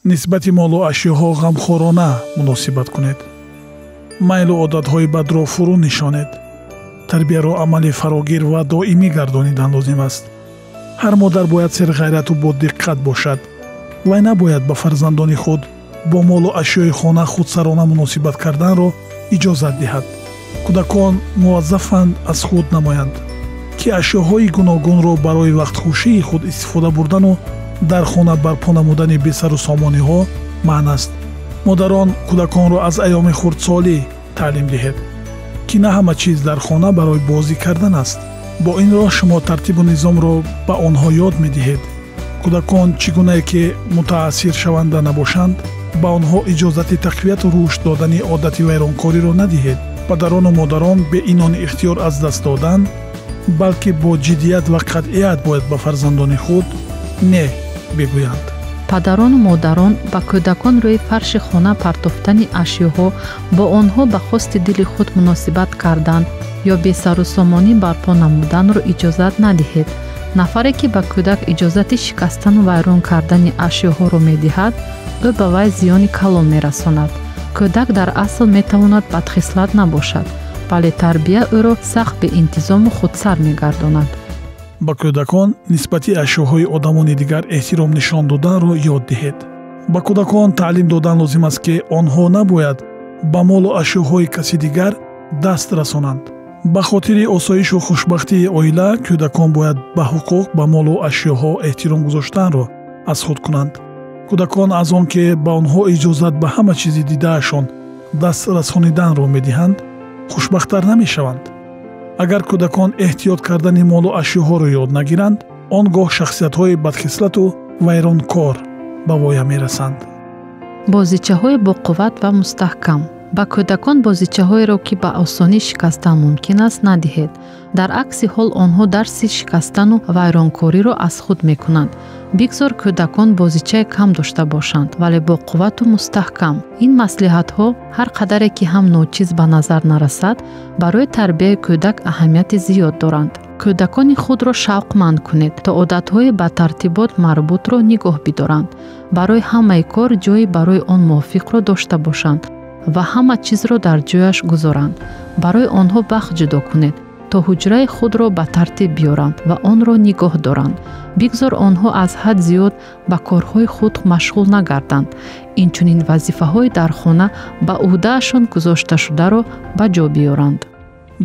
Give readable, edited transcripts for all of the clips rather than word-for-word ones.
Нисбати молу ашёҳо ғамхорона муносибат кунед. Майлу одатҳои бадро фурӯ нишонед. Тарбияро амали фарогир ва доимӣ гардонидан лозим аст. Ҳар модар бояд серғайрату бодиққат бошад. Вай набояд ба фарзандони худ бо молу ашёи хона худсарона муносибат карданро иҷозат диҳад. Кӯдакон муваззафанд аз худ намоянд, ки ашёҳои гуногунро барои вақтхушии худ истифода бурдану дар хона барпо намудани бесару сомониҳо маън аст. Модарон кӯдаконро аз айёми хурдсолӣ таълим диҳед, ки на ҳама чиз дар хона барои бозӣ кардан аст. Бо ин роҳ шумо тартибу низомро ба онҳо ёд медиҳед. Кӯдакон чӣ гунае ки мутаассиршаванда набошанд, ба онҳо иҷозати тақвияту рушд додани одати вайронкориро надиҳед. Падарону модарон бе инони ихтиёр аз даст додан, балки бо ҷиддият ва қатъият бояд ба фарзандони худ не бигӯянд. Падарону модарон ба кӯдакон рӯи фарши хона партофтани ашёҳо, бо онҳо ба хости дили худ муносибат кардан ё бесарусомонӣ барпо намуданро иҷозат надиҳед. Нафаре, ки ба кӯдак иҷозати шикастану вайрон кардани ашёҳоро медиҳад, ӯ ба вай зиёни калон мерасонад. Кӯдак дар асл метавонад бадхислат набошад, вале тарбия ӯро сахт беинтизому худсар мегардонад. Ба кӯдакон нисбати ашёҳои одамони дигар эҳтиром нишон доданро ёд диҳед. Ба кӯдакон таълим додан лозим аст, ки онҳо набояд ба молу ашёҳои каси дигар даст расонанд. Ба хотири осоишу хушбахтии оила кӯдакон бояд ба ҳуқуқ ба молу ашёҳо эҳтиром гузоштанро аз худ кунанд. Кӯдакон аз он ки ба онҳо иҷозат ба ҳама чизи дидаашон даст расониданро медиҳанд, хушбахттар намешаванд. Агар кӯдакон эҳтиёт кардани молу ашёҳоро ёд нагиранд, он гоҳ шахсиятҳои бадхислату вайронкор ба воя мерасанд. Бозичаҳои боқувват ва мустаҳкам. Ба кӯдакон бозичаҳоеро, ки ба осонӣ шикастан мумкин аст, надиҳед. Дар акси ҳол онҳо дарси шикастану вайронкориро аз худ мекунанд. Бигзор кӯдакон бозичаи кам дошта бошанд, вале бо қуввату мустаҳкам. Ин маслиҳатҳо ҳар қадаре ки ҳам ночиз ба назар нарасад, барои тарбияи кӯдак аҳамияти зиёд доранд. Кӯдакони худро шавқманд кунед, то одатҳои ба тартибот марбутро нигоҳ бидоранд. Барои ҳамаи кор ҷойи барои он мувофиқро дошта бошанд ва ҳама чизро дар ҷояш гузоранд. Барои онҳо вақт ҷудо кунед, то ҳуҷраи худро ба тартиб биёранд ва онро нигоҳ доранд. Бигзор онҳо аз ҳад зиёд ба корҳои худ машғул нагарданд. Инчунин вазифаҳои дар хона ба ӯҳдаашон гузошташударо ба ҷо биёранд.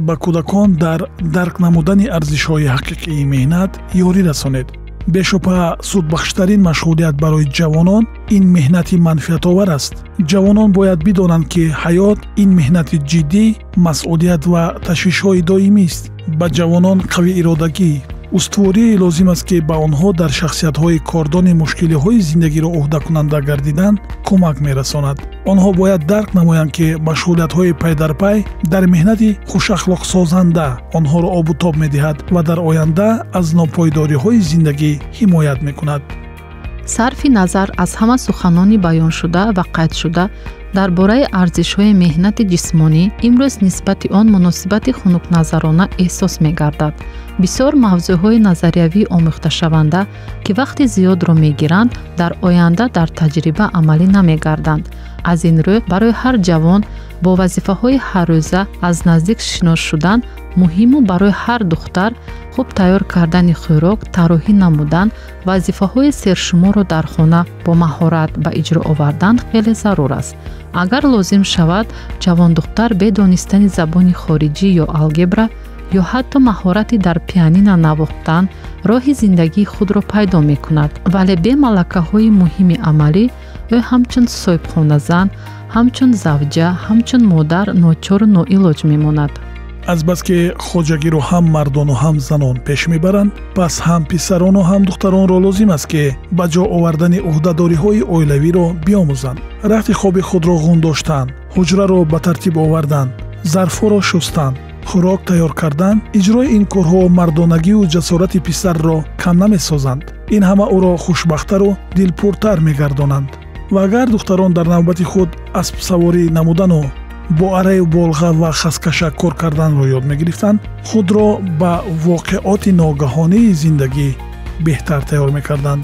Ба кӯдакон дар дарк намудани арзишҳои ҳақиқии меҳнат ёрӣ расонед. Бешубҳа судбахштарин машғулият барои ҷавонон ин меҳнати манфиатовар аст. Ҷавонон бояд бидонанд, ки ҳаёт ин меҳнати ҷиддӣ, масъулият ва ташвишҳои доимист. Ба ҷавонон қавииродагӣ, устуворие лозим аст, ки ба онҳо дар шахсиятҳои кордони мушкилиҳои зиндагиро ӯҳдакунанда гардидан кӯмак мерасонад. Онҳо бояд дарк намоянд, ки машғулиятҳои пайдарпай дар меҳнати хушахлоқсозанда онҳоро обутоб медиҳад ва дар оянда аз нопойдориҳои зиндагӣ ҳимоят мекунад. Сарфи назар аз ҳама суханони баёншуда ва қайдшуда дар бораи арзишҳои меҳнати ҷисмонӣ, имрӯз нисбати он муносибати хунукназарона эҳсос мегардад. Бисёр мавзӯъҳои назариявӣ омӯхташаванда, ки вақти зиёдро мегиранд, дар оянда дар таҷриба амалӣ намегарданд. Аз ин рӯ барои ҳар ҷавон бо вазифаҳои ҳаррӯза аз наздик шинос шудан муҳиму барои ҳар духтар хуб тайёр кардани хӯрок, тарроҳӣ намудан, вазифаҳои сершуморро дар хона бо маҳорат ба иҷро овардан хеле зарур аст. Агар лозим шавад, ҷавондухтар бе донистани забони хориҷӣ ё алгебра ё ҳатто маҳорати дар пианина навохтан роҳи зиндагии худро пайдо мекунад, вале бе малакаҳои муҳими амалӣ ӯ ҳамчун соҳибхоназан, ҳамчун завҷа, ҳамчун модар ночору ноилоҷ мемонад. Азбаски хоҷагиро ҳам мардону ҳам занон пеш мебаранд, пас ҳам писарону ҳам духтаронро лозим аст, ки ба ҷо овардани ӯҳдадориҳои оилавиро биомӯзанд. Рахти хоби худро ғун доштан, ҳуҷраро ба тартиб овардан, зарфҳоро шустан, хӯрок тайёр кардан, иҷрои ин корҳо мардонагию ҷасорати писарро кам намесозанд. Ин ҳама ӯро хушбахттару дилпуртар мегардонанд. Ва агар духтарон дар навбати худ аспсаворӣ намудану бо арраю болға ва хаскаша кор карданро ёд мегирифтанд, худро ба воқеоти ногаҳонии зиндагӣ беҳтар тайёр мекарданд.